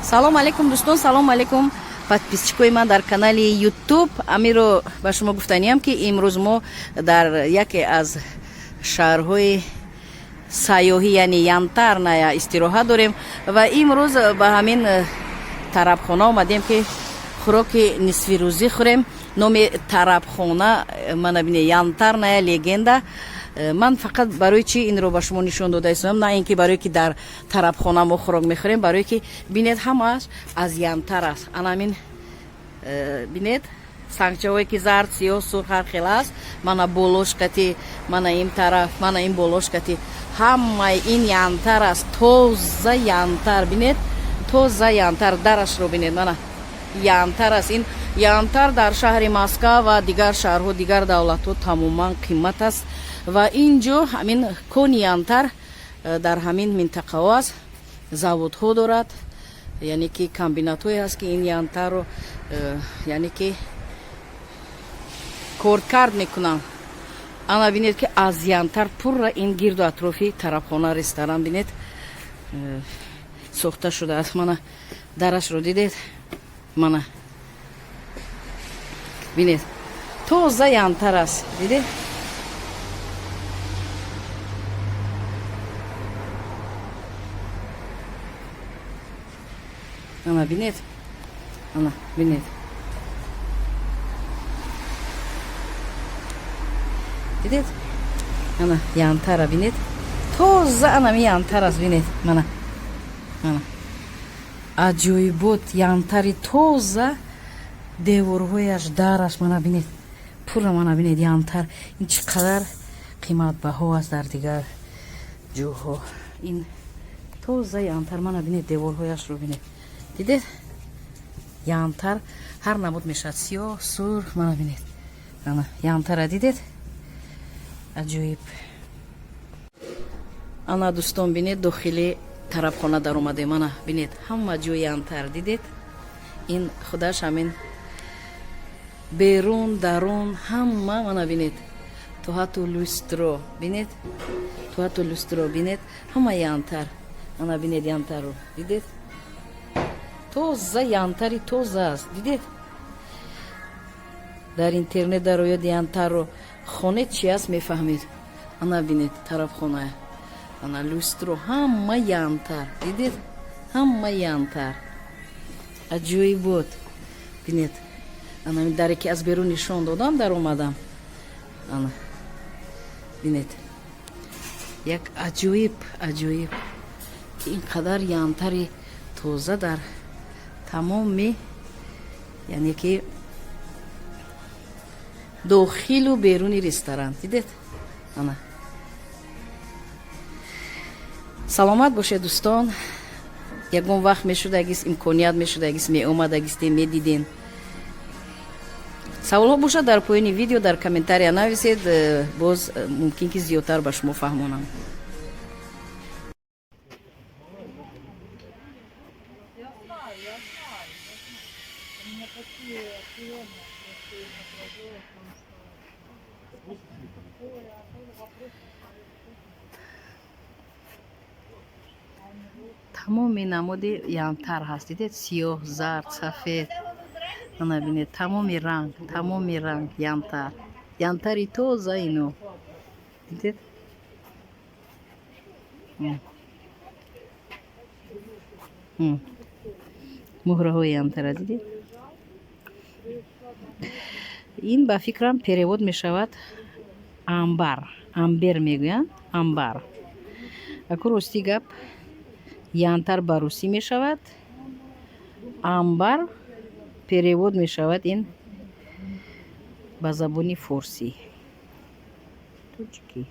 Салом алейкум, дӯстон, салом алейкум, подписчикои ман дар канали Ютуб. Амиро ба шумо гуфтаниям, ки имрӯз мо дар яке аз шаҳрҳои сайёҳӣ, яъне Янтарная, истироҳат дорем ва имрӯз ба ҳамин тарабхона омадем, ки хӯроки нисфирӯзӣ хӯрем. Номи тарабхона мана бине, Янтарная легенда. Ман фақат барои чӣ инро ба шумо нишон дода истодам? На ин ки барое ки дар тарабхона мо хӯрок мехӯрем, барое ки бинед, ҳамааш аз янтар аст. Анамин бинед, сангчаҳое ки зард, сиёҳ, сурх, ҳар хел аст. Мана болошкати, мана ин тараф, мана ин болошкати, ҳамаи ин янтар аст, тоза янтар. Бинед, тоза янтар. Дарашро бинед, мана янтар аст. Ин янтар дар шаҳри Москва ва дигар шаҳрҳо, дигар давлатҳо тамоман қимат аст ва ин ҷо ҳамин кони янтар дар ҳамин минтақаҳо аст, заводҳо дорад, яъне ки комбинатҳое ҳаст, ки ин янтарро яъне ки коркард мекунанд. Ана бинед, ки аз янтар пурра ин гирду атрофи тарабхона, ресторан, бинед, сохта шудааст. Мана дарашро дидед, мана бинед, тоза янтар аст, дидед? Ана бинед, ана бинед, дидед? Ана янтара бинед, тоза анами янтар аст. Бинед, мана, мана аҷоибот, янтари тоза. Деворҳояш, дараш, мана бинед, пурра, мана бинед, янтар. Ин чӣ қадар қиматбаҳо аст дар дигар ҷоҳо. Ин тоза янтар. Мана бинед, деворҳояшро бинед, дидед? Янтар ҳар намуд мешавад: сиёҳ, сурх. Мана бинед, ана янтара дидед? Аҷоиб. Ана, дӯстон, бинед, дохили тарабхона даромадем. Ана бинед, ҳама ҷо янтар, дидед? Ин худаш ҳамин берун, дарун, ҳама. Мана бинед, то ҳатто люстро бинед, то ҳатто люстро бинед, ҳама янтар. Ана бинед, янтарро дидед? Тоза янтари тоза аст, дидед? Дар интернет дарояд, янтарро хонед, чи аст, мефаҳмед. Ана бинед, тарабхона, ана люстро, ҳама янтар, дидед? Ҳама янтар, аҷоибот. Бинед, ана даре ки аз берун нишон додам, даромадам. Ана бинед, як аҷоиб, аҷоиб, ки ин қадар янтари тоза дар тамоми, яъне ки дохилу беруни ресторан, дидед? Ана, саломат бошед, дӯстон. Ягон вақт мешудагист, имконият мешудагист, меомадагистем, медиден. Саволҳо бошад, дар поёни видео дар комментария нависед, боз мумкин ки зиёдтар ба шумо фаҳмонам. Я знаю, я знаю, я знаю. У меня такие приемные просто именно поразило в том, что такое, а то вопрос. Тамоми намуди янтар ҳаст, дидед? Сиёҳ, зард, сафед. Ана бинед, тамоми ранг, тамоми ранг янтар, янтари тоза ино, дидед? Муҳраҳои янтара дидед? Ин ба фикрам перевод мешавад амбар, амбер мегӯянд, амбар. Аку рости гап, янтар ба русӣ мешавад амбар, перевод мешавад ин ба забони форсӣ, тоҷикӣ.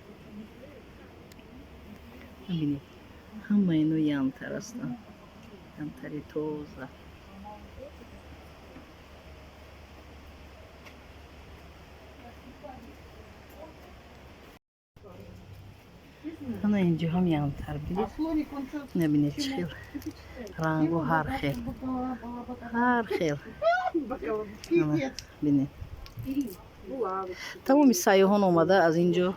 Бинед, ҳама ино янтар ҳастанд, янтари тоза. Ана инҷо ҳам янтар, бидед, набинед, чӣ хел рангу, ҳар хел, ҳар хел. Бинед, тамоми сайёҳон омада аз ин ҷо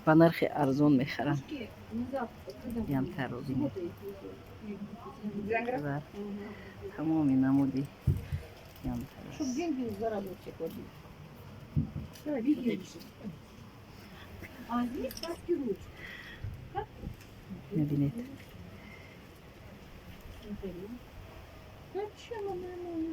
ба нархи арзон мехаранд янтарро. Бинед. Қадар тамоми намуди Чтоб деньги заработать ходить. Да, видишь. А здесь паски ручки. Мебинед. Зачем она ему?